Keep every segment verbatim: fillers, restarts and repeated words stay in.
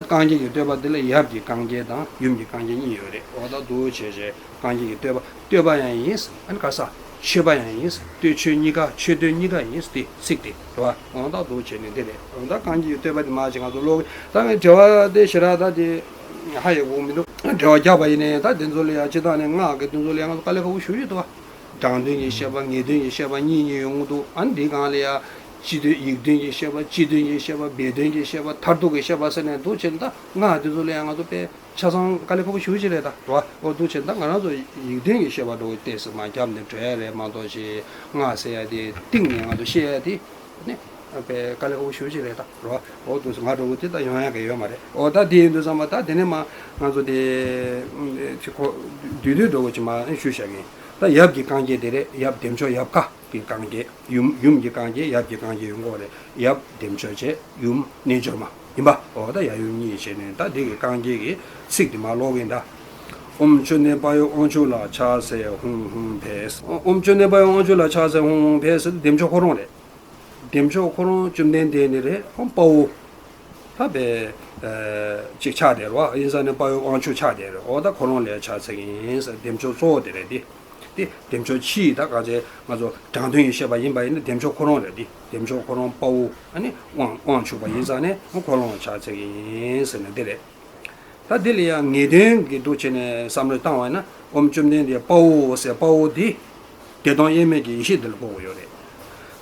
རྐང་རྗེས་ཀྱི་བསྟོད་པ་འདི་ལ་ཡབ་ཀྱི་རྐང་རྗེས་དང་ཡུམ་གྱི་རྐང་རྗེས་གཉིས་ཡོད་རེད། འོ་ད་འདུག་བྱས་བྱས་རྐང་རྗེས་ཀྱི་བསྟོད་པ། བསྟོད་པ་ཡང་ཡིན། ཨ་ནི་ག་ས། མཆོད་པ་ཡང་ཡིན། བསྟོད་མཆོད་གཉིས་ཀ། མཆོད་བསྟོད་གཉིས་ཀ་ཡིན་ཏེ་ཚིག་དེ་རེད་བ། འོ་ད་འདུག་བྱས་ནས་འདི་རེད། འོ་ད་རྐང་རྗེས་ཀྱི་བསྟོད་པ་དེ་མ་ཅིག་ང་ཚོ་ཀློག་གི། ད་ངས་འགྲེལ་བ་དེ་ཞེ་དྲག་ད་དེ་ཧ་ཡོད་གོ་མི་འདུག་འགྲེལ་བ་རྒྱག་པ་ཡིན་ནའི་ད་དེ་ཚོ་ལ་ཡང་སྤྱིར་བཏང་ནས་སྔགས་ཀྱི་དེ་ཚོ་ལ་ཡང་ང་ཚོ་དཀའ་ལས་ཁག་པོ་ཞེ་པོ་ཅིག་འདུག་བ། དྲང་དོན་གྱི་བཤད་པ། ངེས་དོན་གྱི་བཤད་པ་གཉིས་གཉིས་ཡོང་གི་འདུག་ཨ་ནི་འདིའི་སྒང་ལ་ཡ། སྤྱི་དོན། ཡིག་དོན་གྱི་བཤད་པ། སྤྱི་དོན་གྱི་བཤད་པ། སྦས་དོན་གྱི་བཤད་པ། མཐར་ཐུག་གི་བཤད་པ་ཟེར་ནས་འདུག་བྱས་ན་ད་སྔགས་དེ་ཚོ་ལ་ཡང་ང་ཚོ་དཔེ་ཆ་ཚང་དཀའ་ལས་ཁག་པོ་ཞེ་པོ་ཅིག་རེད་ད། རེད་བ། འོ་འདུག་བྱས་ན་ད་ང་རང་ཚོ་ཡིག་དོན་གྱི་བཤད་པ་འདྲ་བོ་ཏོག་ཙམ་མར་བརྒྱབ་ནས་འགྲོ་ཡ་རེད་མ་གཏོགས་ཅིག་སྔགས་ཟེར་ཡ་དེ་གཏིང་ནས་ང་ཚོ་བཤད་ཡ་དེ་ནི་དཔེ་དཀའ་ལས་ཁག་པོ་ཞེ་པོ་ཅིག་རེད་ད། རེད་བ། འོ་འདུག་ང་འདྲ་བོ་དེ་ད་ཡོང་ཡ་གི་ཡོད་མ་རེད། འོ་ད་དེ་ཡིན་དུས་ཙམ་པ་ད་དེ་ནས་མར་ང་ཚོ་དེ་ཁོ་བསྡུས་བསྡུས་འདྲ་བོ་ཅིག་མར་ཞུས་བཞག་གི་ཡིན། ད་ཡབ་ཀྱི་རྐང་རྗེས་དེ་རེད། ཡབ་བདེ་མཆོག་ཡབ་བཀའ་གི་རྐང་རྗེས། ཡུམ། ཡུམ་གྱི་རྐང་རྗེས། ཡབ་ཀྱི་རྐང་རྗེས་ཡོང་གི་ཡོད་རེད། ཡབ་བདེ་མཆོག་བྱས། ཡུམ་རྣལ་འབྱོར་མ་ཡིན་པ། འོ་ད་ཡབ་ཡུམ་གཉིས་བྱས་ནས་ད་འདི་གི་རྐང་རྗེས་ཀྱི་ཚིག་དེ་མར་ཀློག་གི་ཡིན་ད། ཨོཾ་ཅུ་ནེ་པ་ཡོ་དབང་ཕྱུག་ལ་ཕྱག་འཚལ་ཧཱུྃ་ཧཱུྃ་ཕཊ། ཨོཾ་ཅུ་ནེ་པ་ཡོ་དབང་ཕྱུག་ལ་ཕྱག་འཚལ་ཧཱུྃ་ཧཱུྃ་ཕཊ་ཟེར་དེ་བདེ་མཆོག་ཁོ་རང་རེད། བདེ་མཆོག་ཁོ་རང་བཅོམ་ལྡན་འདས་ནི་རེད། ཨོཾ་དཔའ་བོ། ད་དཔེ་ཨ་ཅིག་ཆགས་བསྡད་རེད་བ། ཡིན་ཙང་ནི་དཔའ་བོའི་དབང་ཕྱུག་ཆགས་བསྡད་རེད། འོ་ད་ཁོ་རང་ལ་ཕྱག་འཚལ་གྱི་ཡིན་ཟེར། བདེ་མཆོག་གཙོ་བོ་དེ་རེད་དེ། དེ་བདེ་མཆོག་ཕྱི་ཡི་ད་ག་ཚད་ང་ཚོ་དྲང་དོན་གྱི་བཤད་པ་ཡིན་པ་ཡིན་ན་བདེ་མཆོག་ཁོ་རང་རེད་དེ། བདེ་མཆོག་ཁོ་རང་དཔའ་བོ། ཨ་ནི་དབང་དབང་ཕྱུག་པ་ཡིན་ཙང་ནི་ཁོ་རང་ལ་ཕྱག་འཚལ་གྱི་ཡིན་ཟེར་ནས་འདི་རེད། ད་འདི་ལ་ཡང་ངེས་དོན་གྱི་འདུག་བྱས་ནས་བསམ་བློ་བཏང་བ་ཡིན་ན། ཨོཾ་བཅོམ་ལྡན་འདས་དཔའ་བོ་ཟེར་དཔའ་བོ་འདི་བདེ་སྟོང་དབྱེར་མེད་ཀྱི་ཡེ་ཤེས་འདི་ལ་གོ་དགོས་ཡོད་རེད།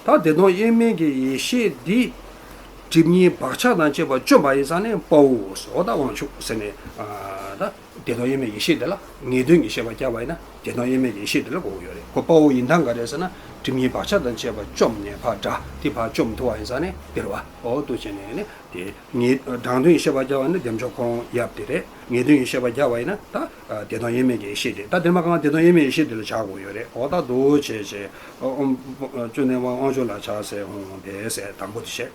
ད་བདེ་སྟོང་དབྱེར་མེད་ཀྱི་ཡེ་ཤེས་འདི་སྒྲིབ་གཉིས་བག་ཆགས་དང་བཅས་པ་བཅོམ་པ་ཡིན་ཙང་ནས་དཔའ་བོ་ཟེར། འོ་ད་དབང་ཕྱུག་ཟེར་ནས་ཨ་ད་བདེ་སྟོང་དབྱེར་མེད་ཡེ་ཤེས་འདི་ལ་ངེས་དོན་གྱི་བཤད་པ་བརྒྱབ་པ་ཡིན་ན་བདེ་སྟོང་དབྱེར་མེད་ཀྱི་ཡེ་ཤེས་འདི་ལ་གོ་དགོས་ཡོད་རེད། ཁོ་དཔའ་བོ་ཡིན་སྟངས་ག་རེ་ཟེར་ན། སྒྲིབ་གཉིས་བག་ཆགས་དང་བཅས་པ་བཅོམ་ནས་ཕར་དགྲ་དེ་ཕར་བཅོམ་ཐུབ་པ་ཡིན་ཙང་ནས་དེ་རེད་བ། འོ་འདུག་བྱས་ནས་ནི། དེ་ངེས་དྲང་དོན་གྱི་བཤད་པ་བརྒྱབ་པ་ཡིན་ན་བདེ་མཆོག་ཁོ་རང་ཡབ་དེ་རེད། ངེས་དོན་གྱི་བཤད་པ་བརྒྱབ་པ་ཡིན་ན་ད་བདེ་སྟོང་དབྱེར་མེད་ཀྱི་ཡེ་ཤེས་དེ། ད་དེ་མ་གང་བདེ་སྟོང་དབྱེར་མེད་ཡེ་ཤེས་དེ་ལ་བྱ་དགོས་ཡོད་རེད། འོ་ད་འདུག་བྱས་བྱས་ཨོཾ་བཅུ་ནེ་པ་ཡོ་དབང་ཕྱུག་ལ་ཕྱག་འཚལ་ཧཱུྃ་ཧཱུྃ་ཕཊ་ཟེར་དང་པོ་དེ་བཤད།